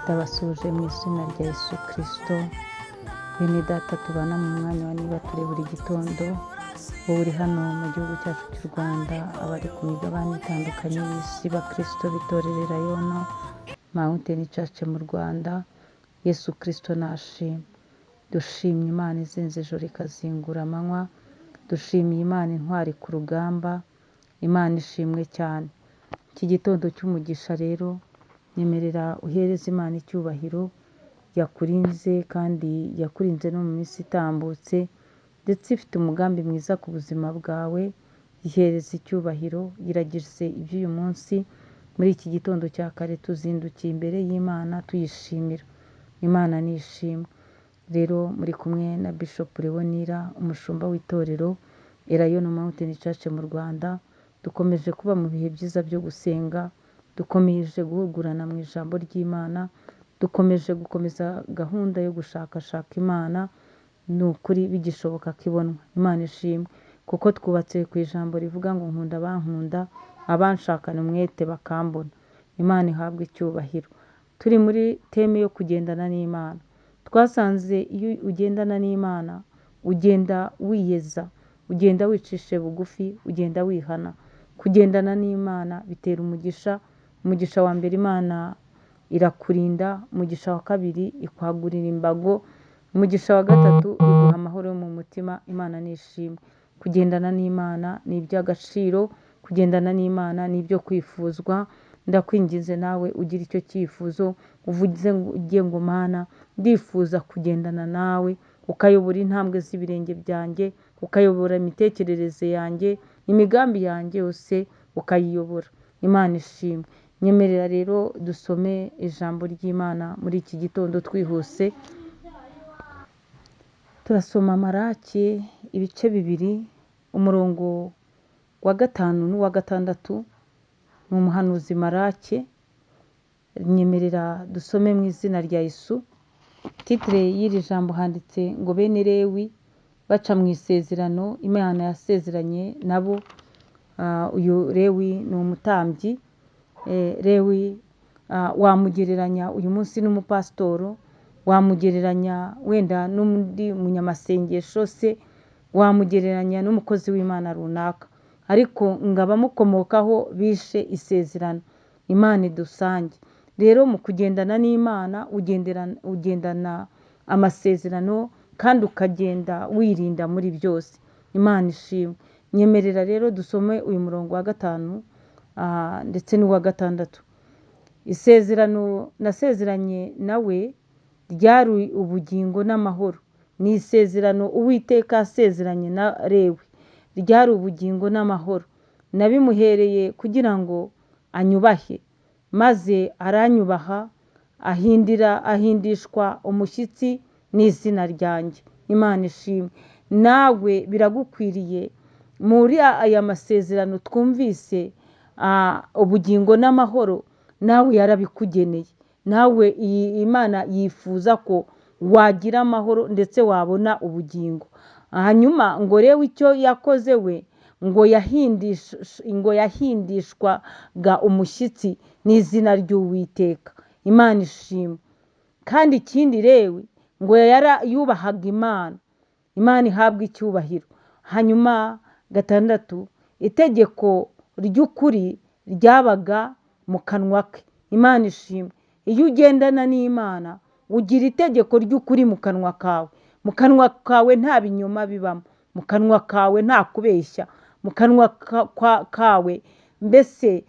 Ndabasuhuje mu izina rya Yesu Kristo. Bene data tubana mu mwanya wa niba turi buri gitondo, wowe uri hano mu gihugu cyacu cy'u Rwanda, abari ku migabane itandukanye y'isi, bakristo b'itorero Elayono Mountain Church mu Rwanda, Yesu Kristo nashimwe. Dushimye Imana izinze ijoro ikazingura amanywa, dushimiye Imana intwari ku rugamba, Imana ishimwe cyane. Iki gitondo cy'umugisha rero, nyemerera uhereze Imana icyubahiro, yakurinze kandi yakurinze no mu minsi itambutse, ndetse ifite umugambi mwiza ku buzima bwawe, yihereze icyubahiro, yiragize iby'uyu munsi. Muri iki gitondo cya kare tuzindukiye imbere y'Imana tuyishimira. Imana ni ishimwe. Rero muri kumwe na Bishop Leonira, umushumba w'itorero Elayono Mountain Church mu Rwanda. Dukomeje kuba mu bihe byiza byo gusenga, dukomeje guhugurana mu ijambo ry'Imana, dukomeje gukomeza gahunda yo gushakashaka Imana, ni ukuri bigishoboka ko ibonwa. Imana ishimwe kuko twubatse ku ijambo rivuga ngo nkunda abankunda, abanshakana umwete bakambona. Imana ihabwe icyubahiro. Turi muri teme yo kugendana n'Imana. Twasanze iyo ugendana n'Imana, ugenda wiyeza, ugenda wicishe bugufi, ugenda wihana. Kugendana n'Imana bitera umugisha. Umugisha wa mbere, Imana irakurinda. Umugisha wa kabiri, ikwagurira imbago. Umugisha wa gatatu, iguha amahoro yo mu mutima. Imana ni ishimwe. Kugendana n'Imana ni iby'agaciro, kugendana n'Imana ni ibyo kwifuzwa. Ndakwinginze nawe ugira icyo cyifuzo, uvuze ngo ugiye ngo Mana, ndifuza kugendana nawe, ukayobora intambwe z'ibirenge byanjye, ukayobora imitekerereze yanjye, imigambi yanjye yose ukayiyobora. Imana ishimwe. Nyemerera rero dusome ijambo ry'Imana muri iki gitondo twihuse. Turasoma Maraki ibice 2, umurongo wa 5 n'uwa 6. Ni umuhanuzi Maraki. Nyemerera dusome mu izina rya Yesu. Titre y'iri jambo handitse ngo bene Lewi baca mu isezerano Imana yasezeranye nabo. Uyu Lewi ni umutambyi. Lewi wamugereranya uyu munsi n'umupasitoro, wamugereranya wenda n'undi munyamasengesho se, wamugereranya n'umukozi w'Imana runaka, ariko ngo abamukomokaho bishe isezerano. Imana idusange. Rero mu kugendana n'Imana ugendana amasezerano kandi ukagenda wirinda muri byose. Imana ishimwe. Nyemerera rero dusome uyu murongo wa 5 ndetse n'uwa 6. Isezerano nasezeranye nawe ryari ubugingo n'amahoro. Ni isezerano Uwiteka yasezeranye na Lewi, ryari ubugingo n'amahoro. Nabimuhereye kugira ngo anyubahe, maze aranyubaha, ahindishwa umushyitsi n'izina ryanjye. Imana ishimwe. Nawe biragukwiriye muri aya masezerano twumvise, ubugingo n'amahoro, nawe yarabikugeneye. Nawe iyi Imana yifuza ko wagira amahoro ndetse wabona ubugingo. Hanyuma ngo rero icyo yakoze we, ngo yahindishwaga umushyitsi n'izina ry'Uwiteka. Imana ishimwe. Kandi ikindi Lewi ngo yubahaga Imana. Imana ihabwe icyubahiro. Hanyuma 6, itegeko ry'ukuri ryabaga mu kanwa ke. Imana ishimwe. Iyo ugendana n'Imana ugira itegeko ry'ukuri mu kanwa kawe. Mu kanwa kawe nta binyoma bibamo, mu kanwa kawe nta kubeshya, mu kanwa kawe mbese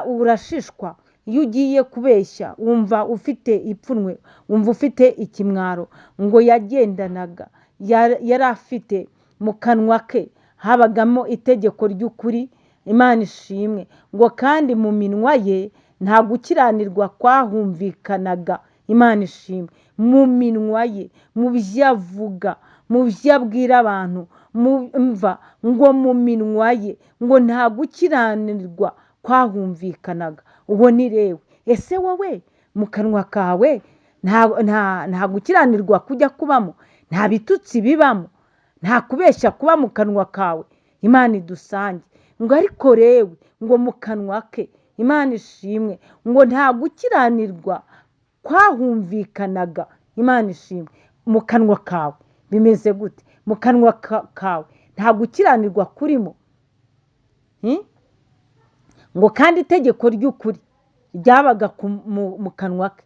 urashishwa. Iyo ugiye kubeshya wumva ufite ipfunwe, wumva ufite ikimwaro. Ngo yagendanaga, yari afite mu kanwa ke habagamo itegeko ry'ukuri. Imana ishimwe. Ngo kandi mu minwa ye nta gukiranirwa kwahumvikanaga. Imana ishimwe. Mu minwa ye, mu byo avuga, mu byo abwira abantu, mva ngo mu minwa ye ngo nta gukiranirwa kwahumvikanaga. Uwo ni Lewi. Ese wowe mu kanwa kawe nta gukiranirwa kujya kubamo, nta bitutsi bibamo, nta kubeshya kuba mu kanwa kawe? Imana idusange. Ngo ariko Lewi ngo mu kanwa ke, Imana ishimwe, ngo nta gukiranirwa Kwahumvikanaga. Imana ishimwe. Mu kanwa kawe bimeze gute? Mu kanwa kawe nta gukiranirwa kurimo. Ngo kandi itegeko ry'ukuri ryabaga mu kanwa ke.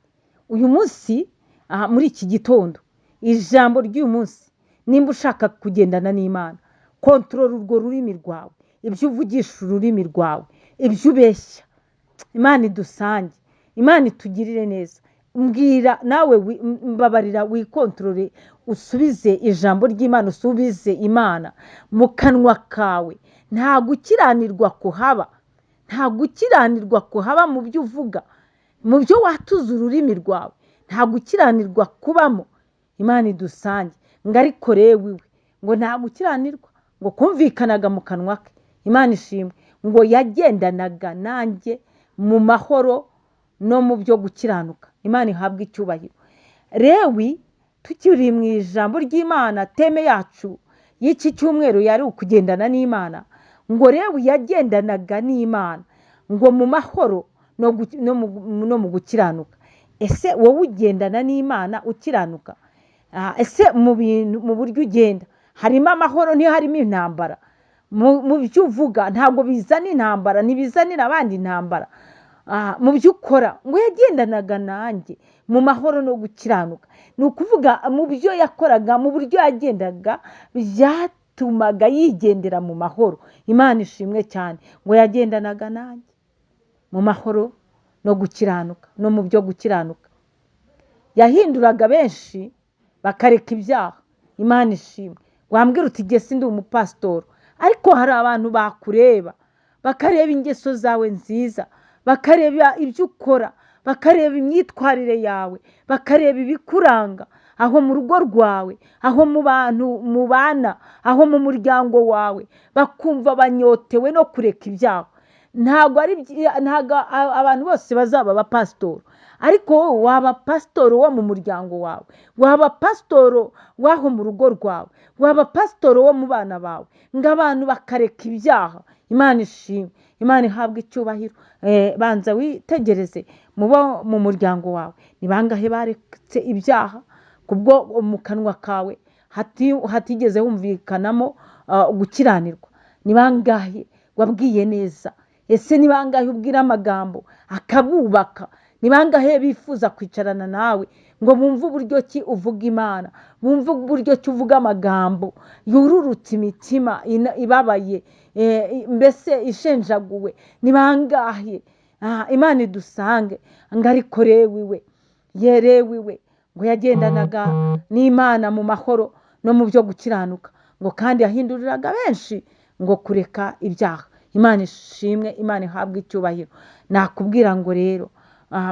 Uyu munsi, aha muri iki gitondo, ijambo ry'uyu munsi, nimba ushaka kugendana n'Imana, kontorora urwo rurimi rwawe, ibyo uvugisha ururimi rwawe, ibyo ubeshya. Imana idusange, Imana itugirire neza. Mbwira nawe, mbabarira wikontorore, usubize ijambo ry'Imana, usubize Imana. Mu kanwa kawe nta gukiranirwa kuhaba, nta gukiranirwa kuhaba mu byo uvuga, mu byo watuza ururimi rwawe, nta gukiranirwa kubamo. Imana idusange. Ngo ariko Lewi we, ngo nta gukiranirwa ngo kumvikanaga mu kanwa ke. Imana ishimwe. Ngo yagendanaga nanjye mu mahoro no mu byo gukiranuka. Imana ihabwe icyubahiro. Lewi, tukiri mu ijambo ry'Imana, thème yacu y'iki cyumweru yari ukugendana n'Imana. Ngo Lewi yagendanaga n'Imana ngo mu mahoro no mu gukiranuka. Ese wowe ugendana n'Imana ukiranuka? Ese mu bintu, mu buryo ugenda harimo amahoro, ntiharimo intambara? Mu byo uvuga ntabwo bizana intambara, ntibizanira abandi intambara? Mu byo ukora, ngo yagendanaga nanjye mu mahoro no gukiranuka. Ni ukuvuga mu byo yakoraga, mu buryo yagendaga, byatumaga yigendera mu mahoro. Imana ishimwe cyane. Ngo yagendanaga nanjye mu mahoro no gukiranuka, no mu byo gukiranuka. Yahinduraga benshi bakareka ibyaha. Imana ishimwe. Wambwira uti: "Jye ndi umupasitoro," ariko hari abantu bakureba, bakareba ingeso zawe nziza, bakareba ibyo ukora, bakareba imyitwarire yawe, bakareba ibikuranga aho mu rugo rwawe, aho mu bantu mubana, aho mu muryango wawe, bakumva banyotewe no kureka ibyaha. Ntabwo abantu bose bazaba abapasitoro, ariko wowe waba pasitoro wo mu muryango wawe, waba pasitoro w'aho mu rugo rwawe, waba pasitoro wo mu bana bawe, ngo abantu bakareka ibyaha. Imana ishimwe, Imana ihabwa icyubahiro. Banza witegereze mubo mu muryango wawe, ni bangahe baretse ibyaha kubwo mu kanwa kawe hatigeze humvikanamo gukiranirwa? Ni bangahe wabwiye neza? Ese ni bangahe ubwira amagambo akabubaka? Ni bangahe bifuza kwicarana nawe ngo bumve uburyo ki uvuga Imana, bumve uburyo ki uvuga amagambo yururutse imitima ibabaye, mbese ishenjaguwe? Ni bangahe? Imana idusange. Ngo ariko Lewi we, yerewe we, ngo yagendanaga n'Imana mu mahoro no mu byo gukiranuka, ngo kandi yahinduriraga benshi ngo kureka ibyaha. Imana ishimwe, Imana ihabwe icyubahiro. Nakubwira ngo rero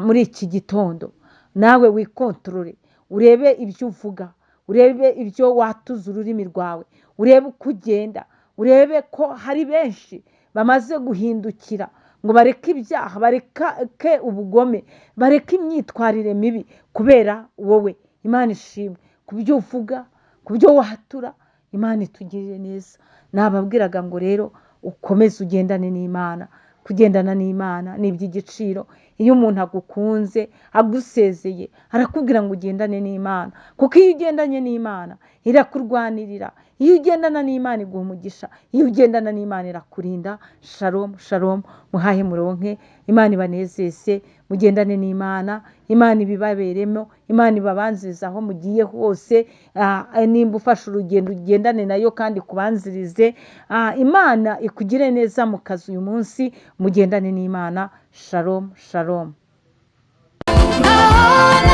muri iki gitondo nawe wikontorore, urebe ibyo uvuga, urebe ibyo watuza ururimi rwawe, urebe uko ugenda, urebe ko hari benshi bamaze guhindukira ngo bareke ibyaha, bareke ubugome, bareke imyitwarire mibi kubera wowe. Imana ishimwe ku byo uvuga, ku byo watura. Imana itugirire neza. Nababwiraga ngo rero ukomeze ugendane n'Imana. Kugendana n'Imana ni iby'igiciro. Iyo umuntu agukunze, agusezeye, arakubwira ngo ugendane n'Imana, kuko iyo ugendanye n'Imana irakurwanirira. Iyo ugendana n'Imana iguha umugisha. Iyo ugendana n'Imana irakurinda. Shalom, shalom. Muhahe muronke. Imana ibanezeze. Mugendane n'Imana, Imana ibibaberemo, Imana ibabanzirize aho mugiye hose. Nimba ufashe urugendo, ugendane nayo kandi kubanzirize. Imana ikugire neza mu kazi uyu munsi. Mugendane n'Imana. Shalom, shalom. Naho.